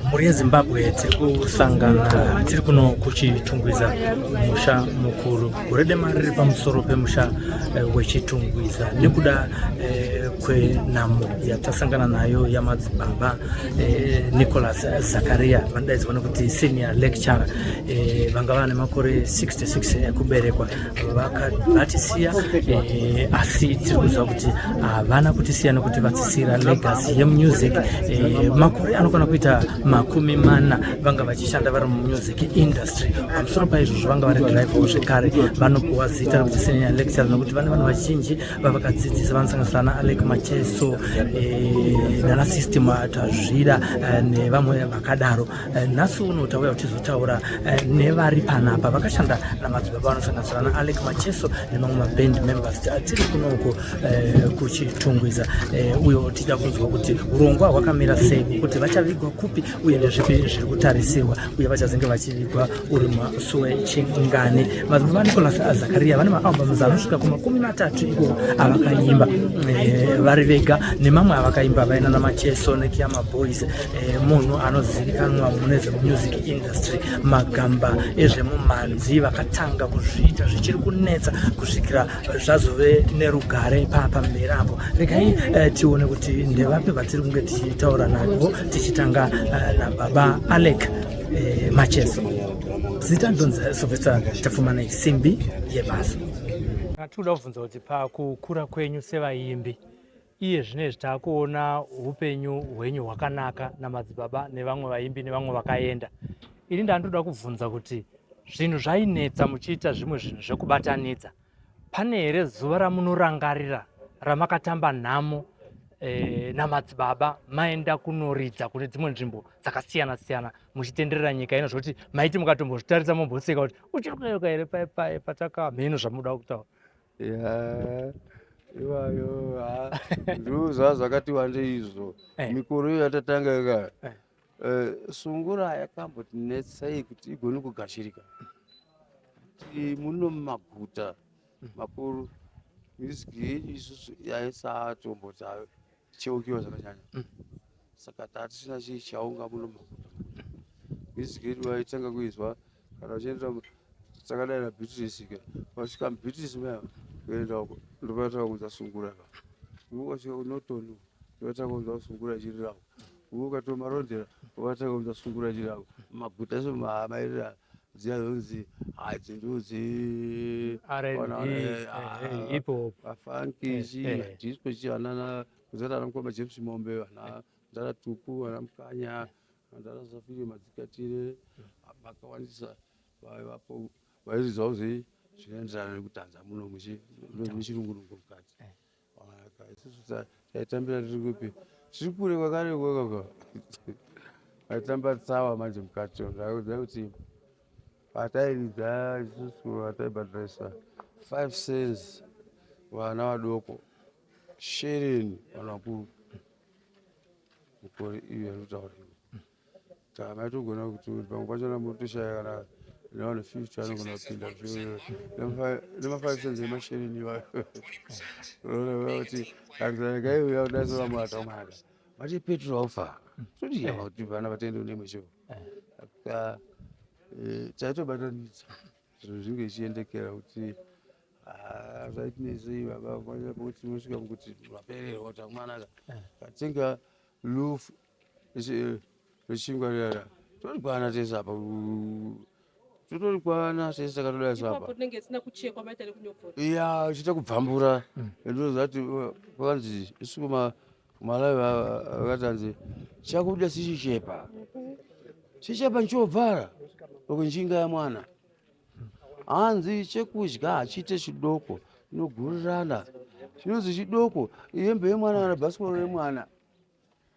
Mhuri yeZimbabwe, tiri kusangana tiri kuno kuChitungwiza, musha mukuru. Gore dema riri pamusoro pemusha weChitungwiza nekuda kwenhamo yatasangana nayo yamadzibaba Nicholas Zakaria, vanodaidzwa nekuti Senior Lecturer, vanga vane makore 66 ekuberekwa. Vatisiya, asi tiri kuziva kuti havana kutisiya nekuti vatisiyira legacy yemusic. Makore anokwana kuita 40 vanga vachishanda vari mumusic industry. Pamusoro paizvozvo, vanga vari driver zvekare. Vanopuwa zita rekuti Senior Lecturer nekuti vane vanhu vazhinji vavakadzidzisa, vanosanganisira na Alec Macheso, nana System Tazvira nevamwe vakadaro. Nhasi uno tauya tizotaura nevari panapa vakashanda namadzibaba, vanosanganisira naAlec Macheso nemamwe maband members. Tiri kunoko kuChitungwiza, uyo tida kunzwa kuti urongwa hwakamira sei, kuti vachavigwa kupi, uye ndezvipi zviri kutarisirwa, uye vachazenge vachivigwa uri musi wechingani. Madzibaba Nicholas Zakaria vane maalbums anosvika kuma-30 iko avakaimba vari vega, nemamwe avakaimba vaina naMacheso neKhiama Boys. Munhu anozivikanwa mune zvemusic industry, magamba ezvemumhanzi, vakatanga kuzviita zvichiri kunetsa kusvikira zvazove nerugare pamberi apo. Regai tione kuti ndevapi vatiri kunge tichitaura navo, tichitanga nababa Alec Macheso. Zita ndonzi Sylvester Tafumanei, simbi yebasa. Tinoda kubvunza kuti pakukura kwenyu sevaimbi, iye zvinezvi taakuona upenyu hwenyu hwakanaka namadzibaba nevamwe vaimbi nevamwe vakaenda. Ini ndandoda kubvunza kuti zvinhu zvainetsa muchiita zvimwe zvinhu zvekubatanidza, pane here zuva ramunorangarira ramakatamba nhamo namadzibaba, maenda kunoridza kune dzimwe nzvimbo dzakasiyana siyana muchitenderera nyika ino, zvokuti maiti mukatombozvitarisa momboseka kuti uchiri kuyeuka here pai pai pataka mheno zvamunoda kutaura? Ya, iwayo ndo zvaa zvakati wandei izvo. Mikoro iyo yatatanga ka, sungura yakambotinetsei kuti igone kugashirika. Ti muno mumaguta makuru music yedu isusu yaisatomboti cheukiwa zvakanyanya, saka tatisina chii chaunga muno mumaguta. Music yedu vaitanga kuizwa kana uchienda takadai naBeatrice ke, wasvika muBeatrice muya, kuenda uko ndopaitanga kunza sungura ka. Ukasvika kuNorton ndopaitanga kunzwa sungura ichirirako. Ukatora Marondera wakatanga kunzwa sungura ichirirako. Maguta ese mairira dziya dzonzi hadzi ndodzi R&B, hip hop. Mafunky chi madisco chi, anana kuzati ana mukoma James Mombe, vana Ndara Tuku, vana Mukanya, Ndara Safiri Madzikatire, vakawandisa vaivapo vairidzawo zvei zvinoenderana nekutanza muno muchirungurungu mukati. Isusu taitambira tiri kupi, tiri kure kwakare ikoko, vaitamba tsawa manje mukati. Ndakuziva kuti patairidza isusu vataibhadharisa 5 cents vana vadoko, shereni vanhu vakuru. Mukore iyo yanotaura iyo tamaitogona kuti pamwe pachona mutoshaya kana nevanhu 50 anogona kupinda nema5 cents emashereni iwayo. Unoona kuti kanzanakaiuya kudaso vamwe vakamwaka vati petrol aufa todiya kuti vana vatende nemwesho. Saka taitobatanidza zvinhu zvinge zvichiendekera kuti zvaitinetsei baba kuti unosvika mukuti vapererwa kuti akumanaka katenga loaf rechingwa riyara, torikwana tese apa, totorikwana tese takatodai so apa. Ipapo tinenge tisina kuchekwa, maita nekunyobvora. Iya, uchiita kubvambura. Ndinoziva kuti kwakanzi isu kumalawi vakatanzi chakuda sichichepa chichepa nchobvara ukunjinga ya mwana, hanzi chekudya hachiite chidoko, inogurirana chinonzi chidoko ihembe yemwana kana bhasikoro remwana,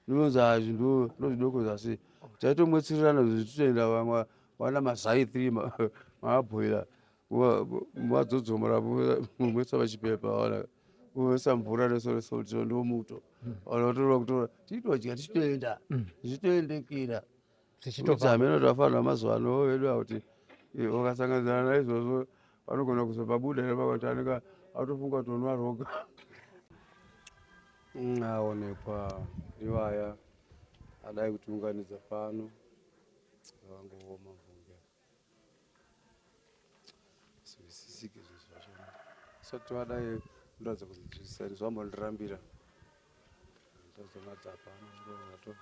ndinonzi hazvi ndo zvidoko zvasi. Taitomwetsirirana zvichitoenda vamwe vana mazai 3 maabhoila, madzodzomora, mwesa pachipepa, ona unoisa mvura nesoresoti, ndo muto ona kutora tichitodya, tichitoenda zvichitoendekera. Zvichitofamba. Hameno tafanira mazuva ano vedu ava kuti wakasanganidzana naizvozvo vanogona kuzopabuda here, pakuti anenge atofunga kuti unwa roga. Aonekwa iwaya. Adai kutiunganidza pano zvakangooma mvunge zwisisike zvinhu zvacho sati vadai ndoratidza kunzwisisa ini zvambondirambira ndazonadza pano ndozato.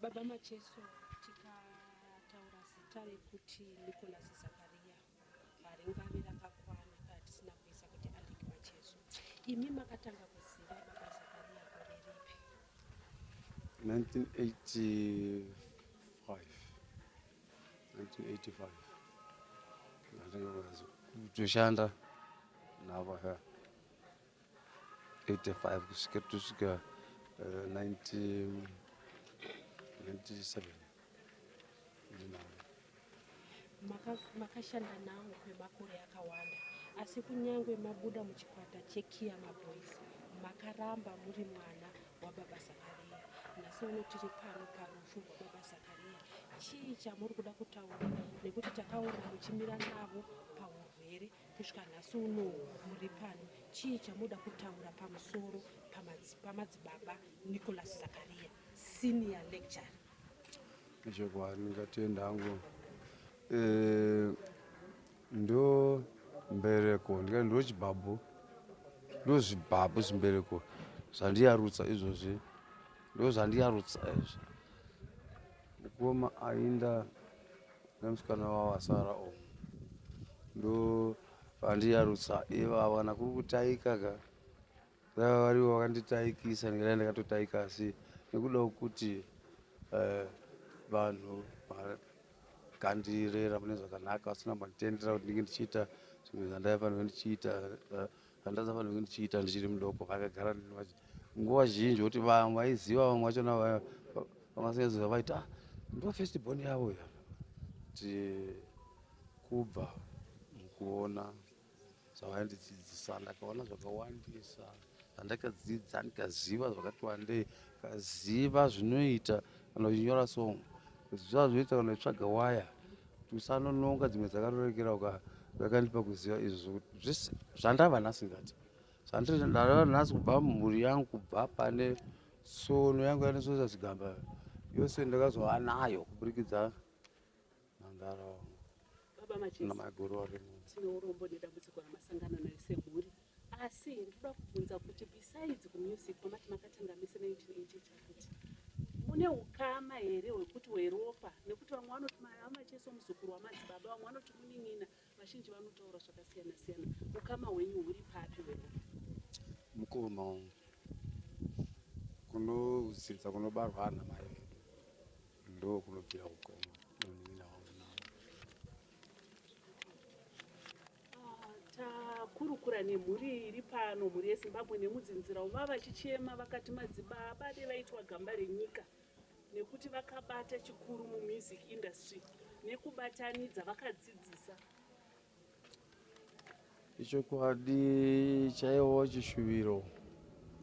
Baba Macheso, tikataura zita rekuti Nicholas Zakaria haringave rakakwana kana tisina kuisa kuti Alick Macheso. Imi makatanga kuziva Baba Zakaria gore ripi? 1985, 1985 ndatanga kutoshanda navo ha 85 kusvika tosvika 1997 ndinavo. Makashanda nawo kwemakore akawanda, asi kunyange mabuda muchikwata cheKhiama Boys, makaramba muri mwana wababa Zakaria. Nhasi uno tiri pano parufu rwababa Zakaria. Chii chamuri kuda kutaura nekuti takaona muchimira navo paurwere kusvika nhasi unowu muri pano? Chii chamuda kutaura pamusoro pamadzibaba Nicholas Zakaria, senior lecturer? Ichokwadi, ndingatenda hangu. Ndo mbereko, ndikati ndo chibhabhu, ndo zvibhabhu zvimbereko zvandiyarutsa izvozvi, ndo zvandiyarutsa izvi. Mukoma ainda nemusikana wavo asara umu, ndo vandiyarutsa ivava. Kana kuri kutaika ka, dai varivo vakanditaikisa, ndingadai ndakatotaika, asi nekuda kwekuti vanhu vakandirera mune zvakanaka, vasina kumbonditendera kuti ndinge ndichiita zvimwe zvandaifanirwa ndichiita, zvandasafanirwa kunge ndichiita ndichiri mudoko. Vakagara nguva zhinji kuti vamwe vaiziva, vamwe vachona vangasingaziva, vaiti, ah, ndo first born yavo ya. Kuti kubva mukuona zvavaindidzidzisa, ndakaona zvakawandisa zvandakadzidza, ndikaziva zvakati wandei, kaziva zvinoita kana uchinyora song, kuziva zvinoita kana uchitsvaga waya, kuti usanononga dzimwe dzakatorekera. Vakandipa kuziva izvo zvese zvandava nhasi, ngati zvandava nhasi kubva mumhuri yangu, kubva pane tsono yangu yanesosa zvigamba yose ndakazova nayo kuburikidza nandara wangu. Baba Macheso, namaiguru varimo. Tine urombo nedambudziko ramasangana nayo semhuri, asi ndinoda kubvunza kuti besides kumusic kwamati makatanga mese 1980 chakuti, mune ukama here hwekuti hweropa? Nekuti vamwe vanoti vaMacheso muzukuru wamadzibaba, vamwe vanoti munin'ina, vazhinji vanotaura zvakasiyana siyana. Ukama hwenyu huri papi hweropa? Mukoma wangu, kunodzinza kunobarwa ana mai vedu ndo kunobvira ukoma nomunin'ina wangu navo. Takurukura nemhuri iri pano, mhuri yeZimbabwe nemudzinzira umu, vava vachichema vakati madzibaba dai vaitwa gamba renyika nekuti vakabata chikuru mumusic industry nekubatanidza, vakadzidzisa. Ichokwadi chaiwo, chishuviro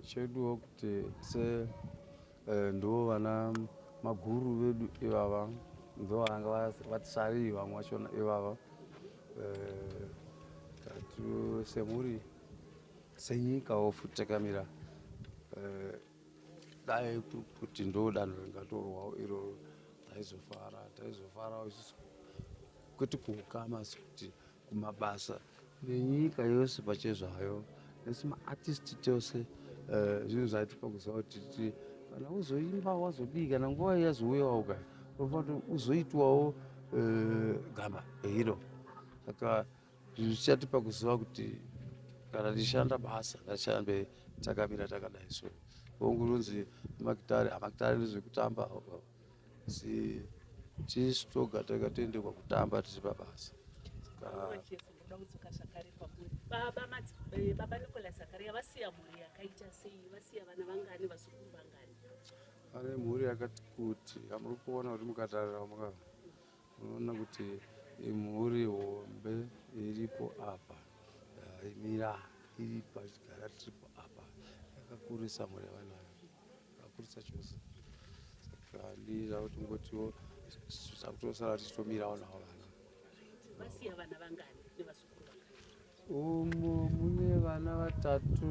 cheduwo kuti se ndo vana maguru vedu ivava, ndo vanga vatisariri vamwe vachona ivava. Tatu semhuri, senyikawo futi takamira, dai kuti ndo danho ringatorwawo iroro, taizofara, taizofarawo isusu, kwete kuukama asi kuti kumabasa nenyika yose pachezvayo, nesu maartist tose. Zvinhu zvaitipa kuziva kuti kana uzoimba wazodii, kana nguva yazouyawo ka, unofanira kuti uzoitwawo gamba hero. Saka zvinhu zvichatipa kuziva kuti kana tichishanda basa, ngatishambe takamira takadai. So hongu, runzi makitari, amakitari ndezvekutamba, asi tisu toga takatendekwa kutamba tiri pabasa. Macheso, ndoda kudzoka zvakare kwamuri. Baba Nicholas Zakaria vasiya mhuri yakaita sei? Vasiya vana vangani, vazukuru vangani? Pane mhuri yakati kuti yamuri kuona kuti mukatarira muka unoona kuti imhuri hombe iripo apa, imira iri pachigara tiripo apa. Yakakurisa mhuri yavanayo, yakakurisa chose. Saka ndizva kuti ngotiwo takutosara tichitomirawo navo vana. Vasiya vana vangani nevazukuru vangani? Umo mune vana vatatu,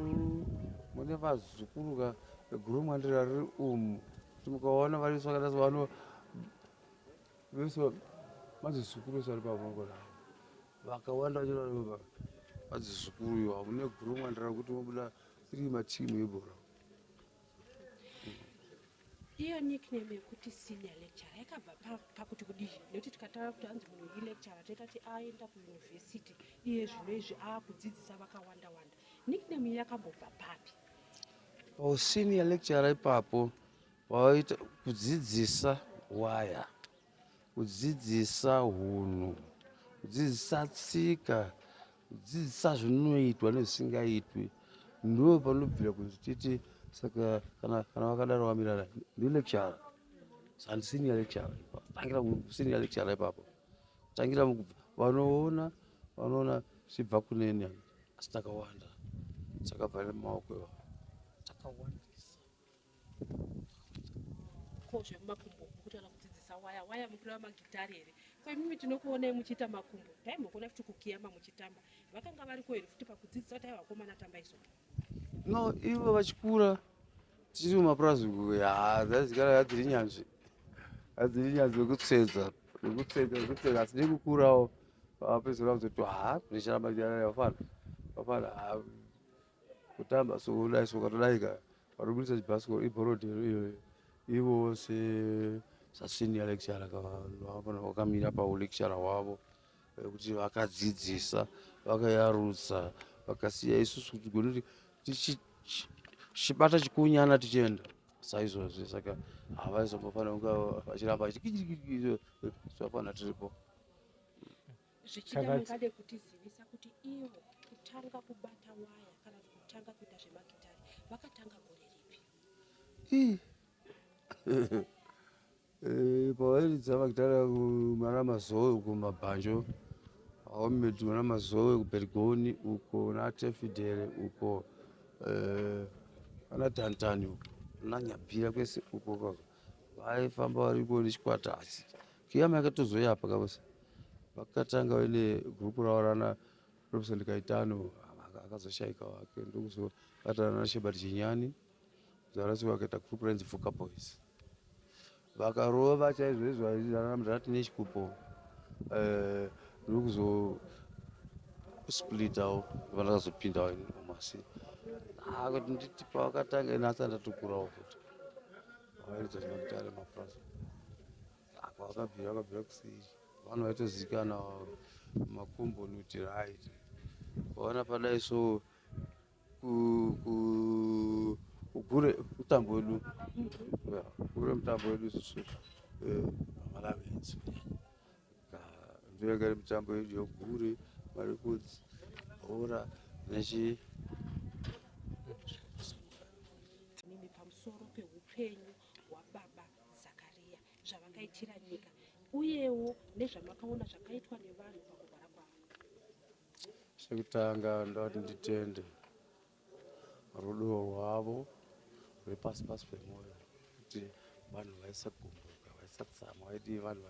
mune vazukuru ka. Gurumwandira riri umu kuti mukaona vari zvakada vano vese madzisukuru ese ari pavongola vakawanda vacho madzisukuru iwo hamune gurumwandira rekuti mobuda iri matimu ebhora. Iyo nickname yekuti senior lecturer yakabva pakuti kudii? Nekuti tikataura kuti hanzi munhu ilecturer toita kuti aenda kuyunivhesiti iye zvino izvi aakudzidzisa vakawanda wanda. Nickname iyi yakambobva papi? Pausenior lecturer ipapo waita kudzidzisa waya, kudzidzisa hunhu, kudzidzisa tsika, kudzidzisa zvinoitwa nezvisingaitwi ndo panobvira kunzi titi saka kana kana vakadaro vamirara ndilecturer sandi senior lecturer tangira senior lecturer ipapo tangira vanoona vanoona zvichibva kuneni asi takawanda takabva nemaoko iwawo takawandisa. Ko zvemumakumbo mukutaura kudzidzisa waya waya mukureva magitari here? Ko imimi tinokuonai muchiita makumbo taimbokuona futi kukiyama muchitamba vakanga variko here futi pakudzidzisa kuti aiwa vakomana tambai so? No, ivo vachikura tichiri kumapurazi uku ya dzaizikanwa hadziri nyanzvi hadziri nyanzvi yekutsetsa yekutsetsa yekutsetsa asi nekukurawo vapedzisira kuzoti ha ndicharamba vafana vafana kutamba so kudai so ukatodai ka varikubudisa chibhasikoro ibhorodhero iyoyo ivo se sasenior lecturer vafana vakamira paulecturer hwavo kuti vakadzidzisa vakayarutsa vakasiya isusu kuti tigone kuti tichibata chikunyana tichienda saizvozvi saka havaizombofanira kunge vachiramba vachiti vafanira tiripo. Zvichida mungade kutizivisa kuti ivo kutanga kubata waya kana kuti kutanga kuita zvemagitare vakatanga gore ripi? Eh, pavairidza magitare kumana Mazowe uko mabhanjo aomedi mana Mazowe kuBergoni uko naTefidere uko eh, ana Tantani uko naNyabhira kwese uko vaifamba variko nechikwata asi kiyama yakatozoyapa kavose vakatanga vaine gurupu ravo rana Robson Kaitano akazoshaika wake ndokuzobatana naShebert Chinyani Zarasi vakaita group rainzi Fuka Boys. Vakarova chaizvo izvo vairarama tine chikupo eh, ndokuzo splitawo vandakazopindawo masi ah, kuti nditi pavakatanga ini asati ndatokurawo futi vairidza zvimagitare mapurazi kwavakabvira vakabvira kusei vanhu vaitozikana makomboni kuti right vaona padai so kugure mutambo wedu gure mutambo wedu isusu eh, malawenzi ndoyanga iri mitambo yedu yogure marikudzi bhora nechi mimi pamusoro peupenyu hwababa Zakariya zvavakaitira nyika uyewo nezvamakaona zvakaitwa nevanhu pakurwara kwavo. Chekutanga ndoda kuti nditende rudo rwavo rwepasi pasi pemwoyo kuti vanhu vaisagumbuka vaisatsamwa vaidii vanhu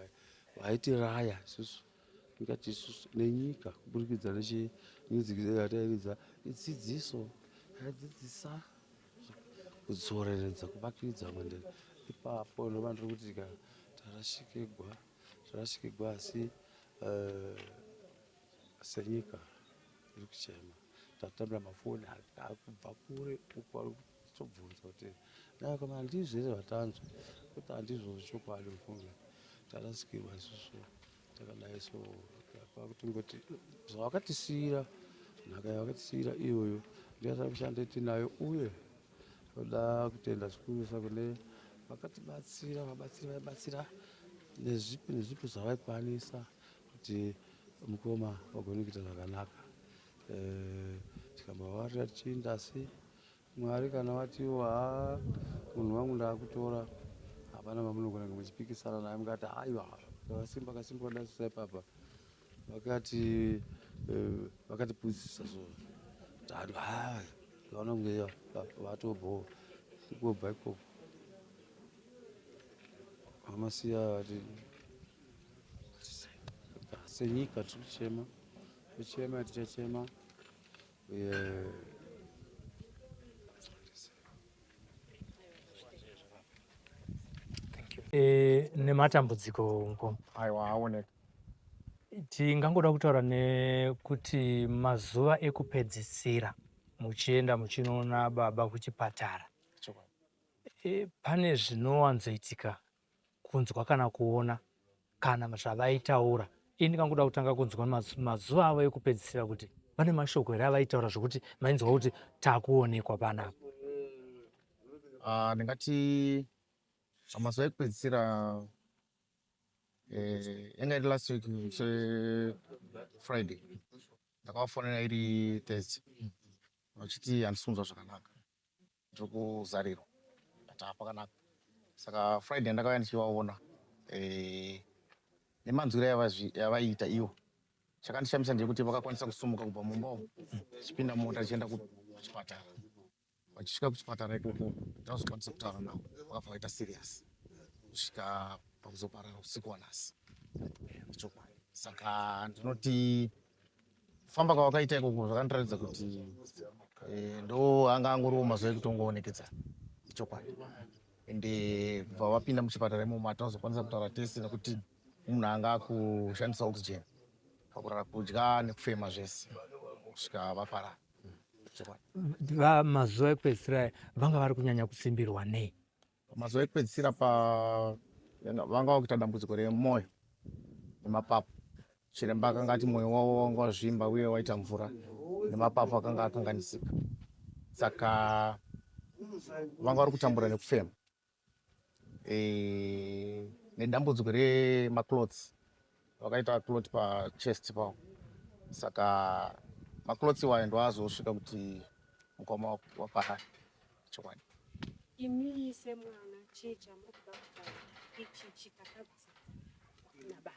vaitiraya isusu ndingati isusu nenyika kuburikidza nechimusic yatairidza idzidziso yaidzidzisa kudzoreredza kuvakiridza vamwe ipapo ndova ndiri kuti tarashikigwa tarashikigwa asi eh, Senyika iri kuchema tatambira mafoni akubva kure uko ari kutobvunza kuti nhai vakomana handizvo here zvatanzwa kuti handizvo zvechokwadi mufunge tarasikirwa isusu takadai so kwakutongoti zvavakatisiyira nhaka yavakatisiyira iyoyo ndiyo kushanda tinayo uye toda kutenda zvikurusa kune vakatibatsira vabatsiri vaibatsira nezvipi nezvipi zvavaikwanisa kuti mukoma vagone kuita zvakanaka eh, tikambovavarira tichiinda asi mwari kana vatiwo haa munhu wangu ndakutora hapana mamunogona kunge muchipikisana naye mukati haiwa kasimba kasimba kadasisa ipapa vakati eh, vakatipuzisa so tati ha vaona kunge vatobho ikobva ikoko vamasiya vati Senyika tiri kuchema, kuchema tichachema uye. E, nematambudziko mukoma. Aiwa, aoneka. Tingangoda kutaura nekuti mazuva ekupedzisira muchienda muchinoona baba kuchipatara. Chokwadi. E, pane zvinowanzoitika kunzwa kana kuona kana zvavaitaura. Ini ndingangoda kutanga kunzwa mazuva avo ekupedzisira kuti vane mashoko here avaitaura zvokuti mainzwa kuti takuonekwa panapa. Ah, ndingati pamazuva ekupedzisira yanga iri last week Friday, ndakavafonera iri Thursday vachiti handisi kunzwa zvakanaka, ndiri kuzarirwa. Ndati pakanaka. Saka Friday ndakauya ndichivaona nemanzwiro yavaiita ivo. Chakandishamisa ndechekuti vakakwanisa kusumuka kubva mumba umu tichipinda mota tichienda kuchipatara. Vachisvika kuchipatara ikoko ndakazokwanisa kutaura navo, vakabva vaita serious kusvika pakuzoparara usiku wanhasi. Chokwadi. Saka ndinoti kufamba kwavakaita ikoko zvakandiratidza kuti ndo anga angoriwo mazuva ekutongoonekedzana. Chokwadi. Ende kubva vapinda muchipatara imomo hatinazokwanisa kutaura tese nekuti munhu anga akushandisa oxygen pakurara, kudya nekufema zvese kusvika vaparara. Mazuva ekupedzisira vanga vari kunyanya kusimbirwa nei? Mazuva ekupedzisira pa vanga vakuita dambudziko remwoyo nemapapu. Chiremba akanga ati mwoyo wavo wanga wazvimba uye waita mvura, nemapapu akanga akanganisika. Saka vanga vari kutambura nekufema nedambudziko remaclots. Vakaita clot pachest pavo, saka maclots iwayo ndo azosvika kuti mukoma waparara. Chokwadi. Imimi semwana, chii chamuri kuda kutaura ichi chitakadzidza nababa?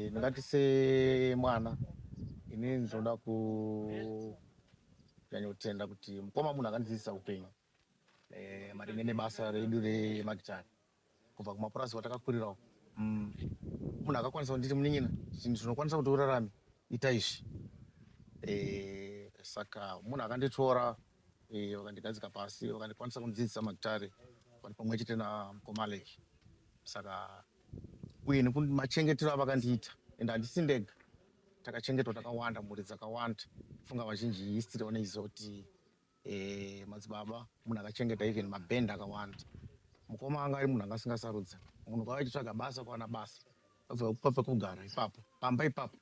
Ndingati semwana inini ndinoda kunyanya kutenda kuti mukoma munhu akandidzidzisa upenyu maringe nebasa redu remagitari kubva kumapurazi kwatakakurirawo. Munhu akakwanisa kunditi, munin'ina, zvinhu zvinokwanisa kuti urarame, ita izvi. Saka munhu akanditora, vakandigadzika pasi, vakandikwanisa kundidzidzisa magitare vari pamwe chete namukoma Alec. Saka uye nemachengetero avakandiita, ende handisi ndega, takachengetwa takawanda, mhuri dzakawanda. Funga vazhinji history vanoiziva kuti madzibaba munhu akachengeta even mabhendi akawanda. Mukoma anga ari munhu anga asingasarudza munhu, kwava achitsvaga basa kuwana basa, abva kupa pekugara ipapo pamba ipapo,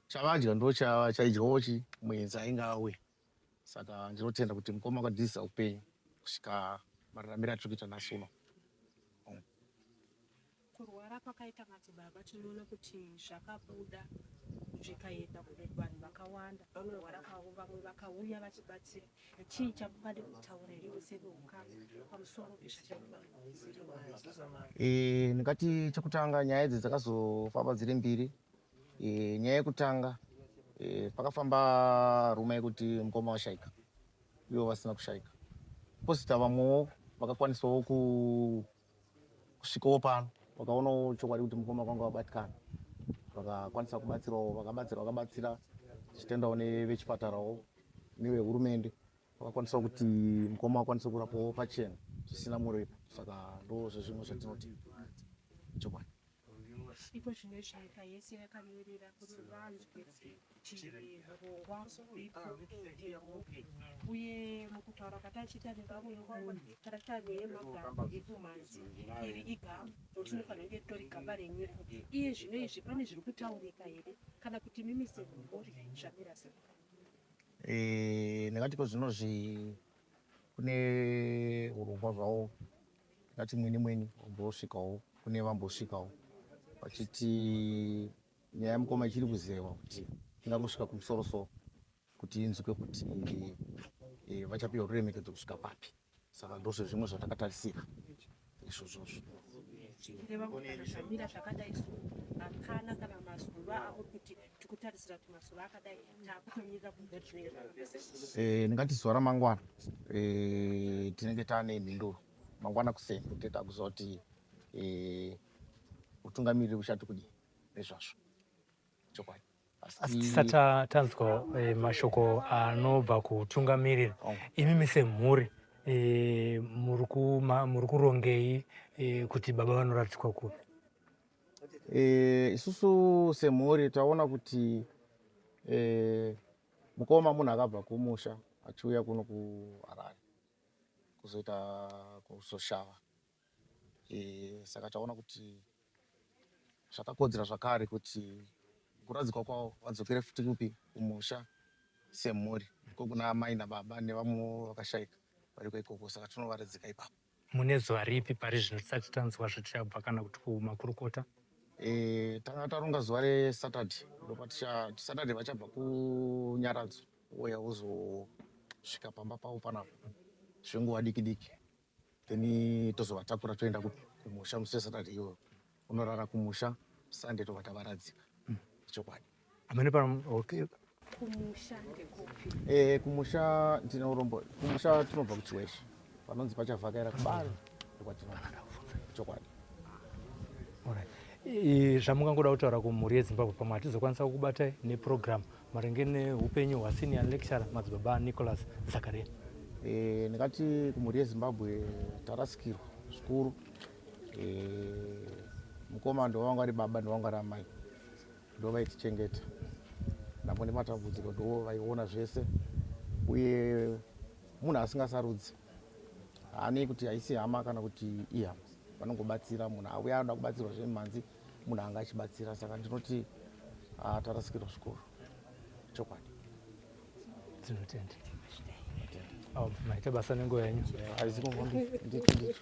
chavadya ndo chaidyawo chi muenzi ainge auya. Saka ndinotenda kuti mukoma akadzidzisa upenyu kusvika mararamiro atiri kuita nhasi uno. Kurwara kwakaita madzibaba, tinoona kuti zvakabuda zvikaenda kuvanhu vakawanda. Kurwara kwavo, vamwe vakauya vachibatsira. Chii chamungade kutaura iriwo seveukama pamusoro pezvachaita? Ndingati chekutanga, nyaya idzi dzakazofamba dziri mbiri. Nyaya yekutanga, pakafamba rumour yekuti mukoma washaika, ivo vasina kushaika. Posita vamwewo vakakwanisawo kusvikawo pano, vakaonawo chokwadi kuti mukoma kwanga vabatikana, vakakwanisa kubatsirawo, vakabatsira, vakabatsira. Tichitendawo nevechipatarawo nevehurumende vakakwanisawo kuti mukoma vakwanise kurapwawo pachena zvisina muripo. Saka ndo zvezvimwe zvatinoti chokwadi. Iko zvino izvi nyika yese yakamirira kuti vanzwe kuti hurongwa huripo ndeupi, uye mukutaura kwatachiita nevamwe tataura yemagamba ekumhanzi, iri igamba nokuti tinofanira kunge ritori gamba renyika. Iye zvino izvi pane zviri kutaurika here, kana kuti mimi semhuri zvamira sei? Ndingati ko zvinozvi kune urongwa zvavo, ndingati mweni mweni vambosvikawo, kune vambosvikawo vachiti nyaya yemukoma ichiri kuzewa kuti ingangosvika kumusoro soro kuti inzwike kuti vachapiwa ruremekedzo kusvika papi. Saka ndozvezvimwe zvatakatarisira izvozvozvo. Zvichireva kuti kana zvamira zvakadai so, hapana kana mazuva amuri kuti tikutarisira kuti mazuva akadai taakutomirira kunzwa kuti zvinenge zvakamira sei? Ndingati zuva ramangwana tinenge taane mhinduro. Mangwana kuseni tinenge takuziva kuti utungamiriri uchati kudii nezvazvo. Chokwadi. Asi tisati tanzwa mashoko anobva kutungamiriri, imimi semhuri muri Muri kurongei kuti baba vanoradzikwa kupi? Isusu semhuri taona kuti mukoma munhu akabva kumusha achiuya kuno kuHarare kuzoita kuzoshava. Saka taona kuti zvakakodzera zvakare kuti kuradzikwa kwavo vadzokere futi kupi kumusha semhuri iko kuna amai nababa nevamwewo vakashaika variko ikoko, saka tinovaradzika ipapo. Mune zuva ripi pari zvino tisati tanzwa zvatichabva kana kuti kumakurukota? Tanga taronga zuva reSaturday, ndopaticha Saturday vachabva kunyaradzo ouya wozosvika pamba pavo panapa zvenguva diki diki, then tozovatakura toenda kumusha musi weSaturday iyoyo, unorara kumusha, Sunday tobva tavaradzika. Chokwadi. Amene pano, okay. Kumusha ndekupi? Kumusha ndine urombo, kumusha tinobva kuChiweshe, panonzi pachavhakaira kubani, ndokwatinobva chokwadi. Alright. Zvamungangoda kutaura kumhuri yeZimbabwe, pamwe hatizokwanisa kukubatai neprogram maringe neupenyu hwasenior lecturer Madzibaba Nicholas Zakaria. Ndingati kumhuri yeZimbabwe tarasikirwa zvikuru. Mukoma ndovanga vari baba, ndovanga vari amai, ndo vaitichengeta namo nematambudziko, ndo vaiona zvese, uye munhu asingasarudzi, haanei kuti haisi hama kana kuti ihama, vanongobatsira munhu auya anoda kubatsirwa zvemimhanzi, munhu anga achibatsira. Saka ndinoti tarasikirwa zvikuru chokwadi. Tinotenda. Oh, maita basa nenguva yenyu. Haisi kumva, ndicho ndicho.